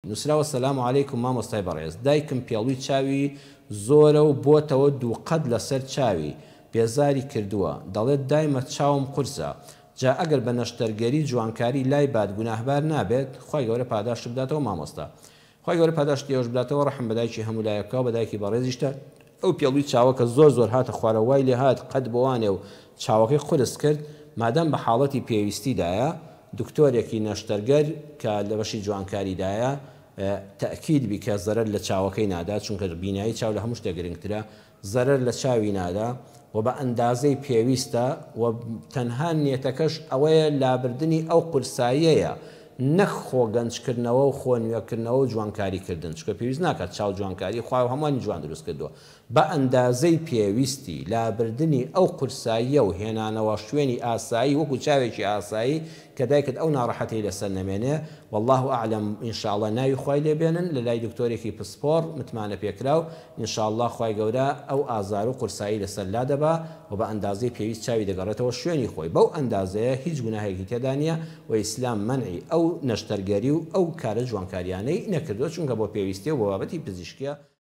نوسراوە سلام علیکم مامۆستای بەڕێز دایکم پێڵوی چاوی زۆرە و بۆتەوە دووقەت لەسەر چاوی بێزاری کردووە دەڵێت دایمە چاوم قورسە جا ئەگەر بە نەشتەرگەری جوانکاری لای بات گوناهبار نابێت؟ خوای گەورە پاداشت بداتەوە مامۆستا خوای گەورە پاداشتی ئێوەش بداتەوە ڕەحم بە دایکی هەموو لایەک بکا و بە دایکی بەڕێزیشتان ئەو پێڵوی چاوە کە زۆر زۆر هاتە خوارەوە وای لێ هات قەت بۆوانێ و چاوەکەی قورس کرد مادام بە حاڵەتی پێویستیدایە دکتۆرێکی نەشتەرگەر کە لە بەشی جوانکاریدایە تەئکید بی کە زەرەر لە چاوەکەی نادا چونکە بینایی چاو لە هەموو شتێک گرنگترە زەرەر لە چاوی نادا و بە ئەندازەی پێویستە و تەنها نیەتەکەش ئەوەیە لابردنی ئەو قورساییەیە نەک خۆ گەنج کردنەوە و خۆ نوێ کردنەوە و جوانکاری کردن چونکە پێویست ناکات چاو جوانکاری خوا هەمووانی جوان دروست کردووە بە ئەندازەی پێویستی لابردنی ئەو قورساییە و هێنانەوە شوێنی ئاسایی وەکو چاوێکی ئاسایی کە دایکت ئەو ناڕەحەتەی لەسەر نەمێنێ واللە اعلم ان شاء اللە ناوی خوای لێ بێنن لەلای دکتۆرێکی پسپۆڕ متمانە پێکراو ان شاء اللە خوای گەورە ئەو ئازار و قورسایی لەسەر لادەبا و بە ئەندازەی پێویست چاوی دەگەڕێتەوە شوێنی خۆی بەو ئەندازەیە هیچ گوناهێکی تێدا نیە و ئیسلام مەنعی ئەو نەشتەرگەری و ئەو کارە جوانکاریانەی نەکردوە چونکە بۆ پێویستیە و بۆ بابەتی پزیشکیە.